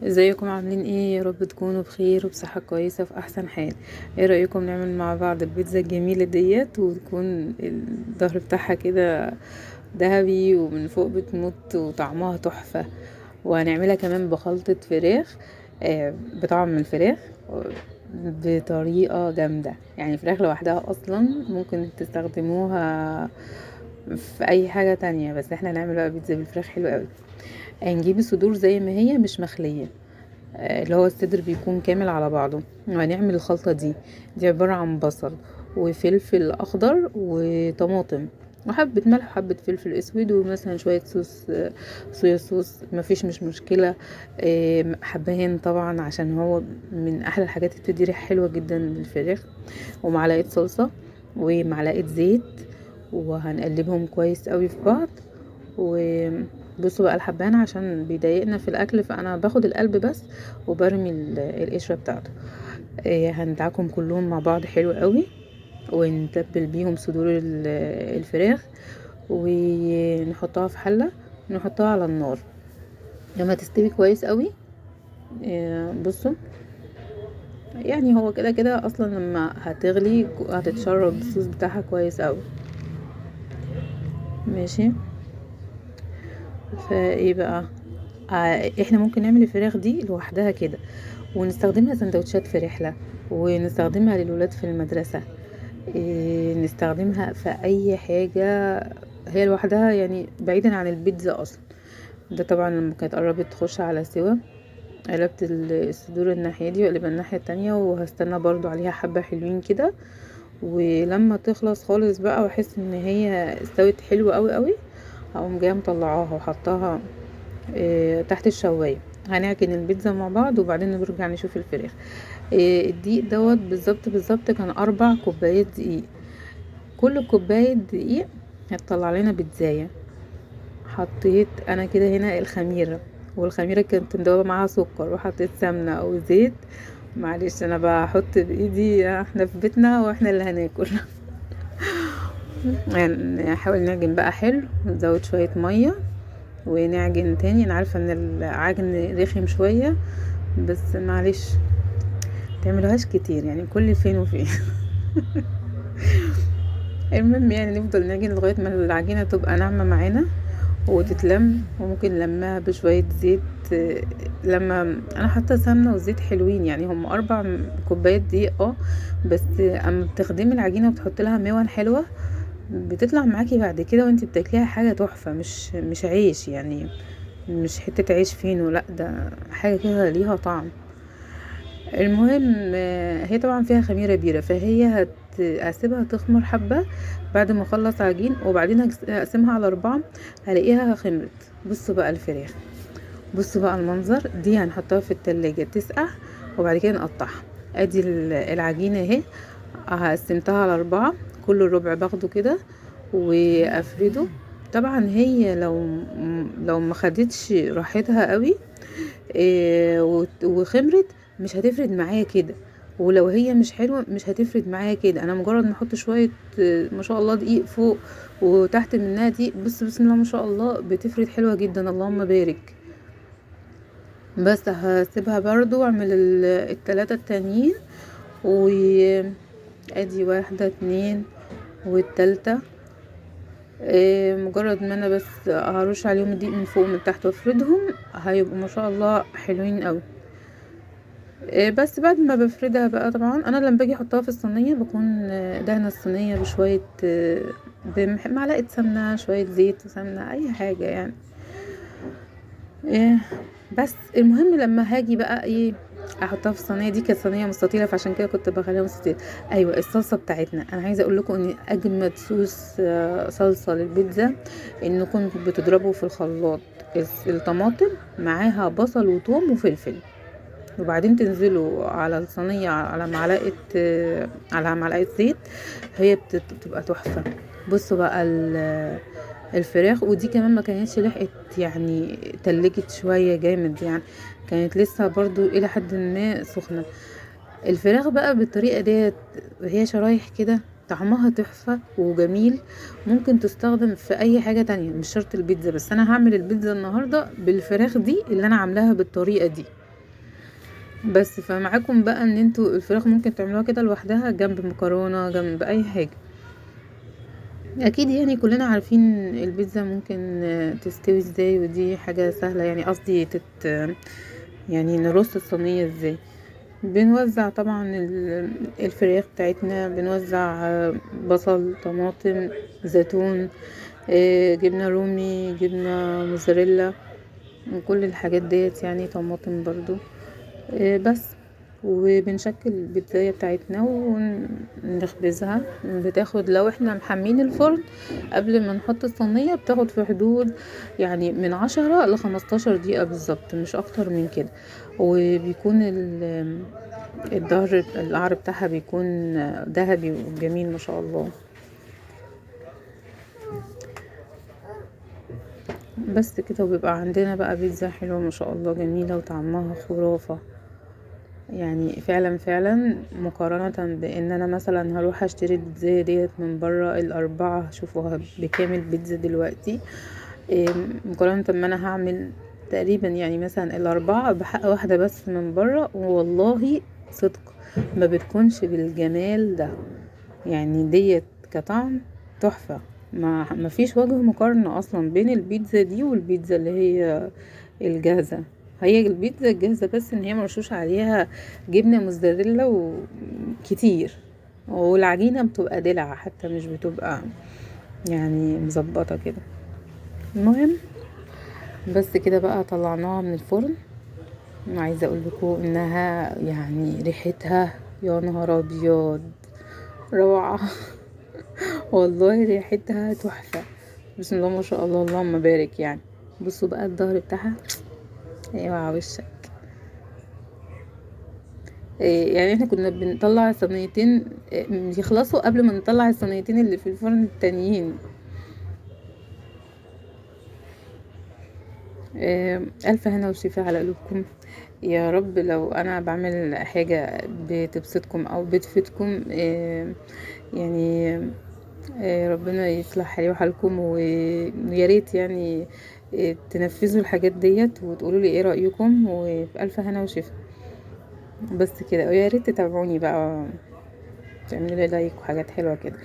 ازيكم؟ عاملين ايه؟ يا رب تكونوا بخير وبصحة كويسة في احسن حال. ايه رأيكم نعمل مع بعض البيتزا الجميلة ديت، وتكون الظهر بتاعها كده ذهبي ومن فوق بتمط وطعمها تحفة، وهنعملها كمان بخلطة فراخ، بطعم الفراخ بطريقة جامدة. الفراخ لوحدها اصلا ممكن تستخدموها في اي حاجة تانية، بس احنا هنعمل بقى بيتزا بالفراخ حلوة قوي. هنجيب الصدور زي ما هي مش مخلية، اللي هو الصدر بيكون كامل على بعضه، وهنعمل الخلطة دي. دي عبارة عن بصل وفلفل اخضر وطماطم وحبة ملح وحبة فلفل اسود ومثلا شوية صوص، صويا صوص، مفيش مش مشكلة، حبهان طبعا عشان هو من احلى الحاجات اللي بتدي ريحة حلوة جدا للفراخ، ومعلقة صلصة ومعلقة زيت، وهنقلبهم كويس قوي في بعض. وبصوا بقى الحبهان عشان بيضايقنا في الاكل، فانا باخد القلب بس وبرمي القشرة بتاعته. هندعكم كلهم مع بعض حلو قوي، ونتبل بيهم صدور الفراخ، ونحطها في حلة، نحطها على النار لما تستوي كويس قوي. بصوا هو كده كده اصلا لما هتغلي هتتشرب الصوص بتاعها كويس قوي. ماشي. فايه بقى، احنا ممكن نعمل الفراخ دي لوحدها كده ونستخدمها سندوتشات في رحلة، ونستخدمها للولاد في المدرسة، نستخدمها في اي حاجة هي لوحدها، بعيدا عن البيتزا اصلا. ده طبعا لما كانت قربت تخش على سوا قلبت الصدور الناحية دي وقلبها الناحية التانية، وهستنى برضو عليها حبة حلوين كده، ولما تخلص خالص بقى واحس ان هي استوت حلو قوي قوي، هقوم جايه مطلعاها وحطاها، تحت الشوايه. هنعجن البيتزا مع بعض وبعدين نرجع نشوف الفراخ. الدقيق دوت بالظبط بالظبط كان 4 كوبايات دقيق، كل كوبايه دقيق هتطلع لنا بيتزايه. حطيت انا كده هنا الخميره، والخميره كانت مدوبه معاها سكر، وحطيت سمنه او زيت، معلش انا بحط بايدي، احنا في بيتنا واحنا اللي هناكل. نحاول نعجن بقى حلو، نزود شويه ميه ونعجن تاني. انا عارفه ان العجن رخم شويه بس معلش تعملوهاش كتير، كل فين وفين. المهم نفضل نعجن لغايه ما العجينه تبقى ناعمه معانا وتتلم، وممكن نلمها بشويه زيت. لما انا حاطه سمنه وزيت حلوين، هم 4 كوبايات دقيق، بس اما بتخدمي العجينه وبتحطي لها موان حلوه بتطلع معاكي بعد كده وانتي بتاكليها حاجه تحفه، مش عيش، مش حته عيش فينو، لا ده حاجه كده ليها طعم. المهم، هي طبعا فيها خميره بيره، فهي هسيبها تخمر حبه بعد ما اخلص عجين، وبعدين هقسمها على 4 هلاقيها خمرت. بصوا بقى الفراخ، بصوا بقى المنظر، دي هنحطها في التلاجة تسقع وبعد كده نقطعها. ادي العجينه اهي، قسمتها على 4، كل ربع باخده كده وافرده. طبعا هي لو ما خدتش راحتها قوي، وخمرت مش هتفرد معايا كده، ولو هي مش حلوه مش هتفرد معايا كده. انا مجرد ما احط شويه، ما شاء الله دقيق فوق وتحت منها دقيق، بص بسم الله ما شاء الله بتفرد حلوه جدا، اللهم بارك. بس هسيبها برضو واعمل التلاتة التانيين، و ادي 1 2 والتالتة. مجرد ما انا بس هرش عليهم الدقيق من فوق ومن تحت وافردهم هيبقوا ما شاء الله حلوين قوي. بس بعد ما بفردها بقى، طبعا انا لما باجي احطها في الصينيه بكون، دهنه الصينيه بشويه، بمعلقه سمنه، شويه زيت وسمنه، اي حاجه. بس المهم لما هاجي بقى احطها في الصينيه دي، كانت صينيه مستطيله فعشان كده كنت بخليها مستطيله. ايوه الصلصه بتاعتنا، انا عايزه اقول لكم ان اجمد صوص، صلصه للبيتزا انكم بتضربوا في الخلاط الطماطم معاها بصل وثوم وفلفل، وبعدين تنزلوا على الصينيه على معلقه زيت، هي بتبقى تحفه. بصوا بقى الفراخ، ودي كمان ما كانتش لحقت تلجت شويه جامد، كانت لسه برضو الى حد ما سخنه. الفراخ بقى بالطريقه ديت هي شرايح كده طعمها تحفه وجميل، ممكن تستخدم في اي حاجه تانية مش شرط البيتزا، بس انا هعمل البيتزا النهارده بالفراخ دي اللي انا عاملاها بالطريقه دي. بس فمعاكم بقى ان انتوا الفراخ ممكن تعملوها كده لوحدها جنب مكرونة، جنب اي حاجة. اكيد يعني كلنا عارفين البيتزا ممكن تستوي ازاي، ودي حاجة سهلة يعني، قصدي يعني نرص الصينية ازاي. بنوزع طبعا الفراخ بتاعتنا، بنوزع بصل، طماطم، زيتون، جبنة رومي، جبنة موزاريلا، كل الحاجات ديت يعني، طماطم برضو، بس. وبنشكل البيتزاية بتاعتنا ونخبزها. بتاخد لو احنا محمين الفرن قبل ما نحط الصينية بتاخد في حدود يعني من 10 ل15 دقيقة بالظبط، مش اكتر من كده. وبيكون الظهر القعر بتاعها بيكون ذهبي وجميل ما شاء الله. بس كده، وبيبقى عندنا بقى بيتزا حلوة ما شاء الله، جميلة وطعمها خرافة يعني. فعلا فعلا مقارنة بان انا مثلا هروح اشتري البيتزا ديت من برا، الاربعة هشوفوها بكام البيتزا دلوقتي، مقارنة ما انا هعمل تقريبا يعني مثلا الاربعة بحق واحدة بس من برا، والله صدق ما بتكونش بالجمال ده يعني. ديت كطعم تحفة، ما فيش وجه مقارنة اصلا بين البيتزا دي والبيتزا اللي هي الجاهزة. هي البيتزا الجاهزة بس ان هي مرشوش عليها جبنة موزاريلا وكتير، والعجينة بتبقى دلع حتى، مش بتبقى يعني مظبطة كده. المهم بس كده بقى طلعناها من الفرن. عايزة اقول لكم انها يعني ريحتها يا نهار ابيض روعة والله ريحتها تحفة، بسم الله ما شاء الله، اللهم بارك يعني. بصوا بقى الظهر بتاعها، ايوه على وشك. يعني احنا كنا بنطلع صينيتين، يخلصوا قبل ما نطلع الصينيتين اللي في الفرن التانيين. الف هنا وشفاء على قلوبكم يا رب. لو انا بعمل حاجة بتبسطكم او بتفيدكم، ربنا يصلح حالي وحالكم، ويا ريت تنفذوا الحاجات ديت وتقولوا لي ايه رأيكم، وبألف هنا وشفا. بس كده، ويا ريت تتابعوني بقى، تعملوا لي like وحاجات حلوة كده.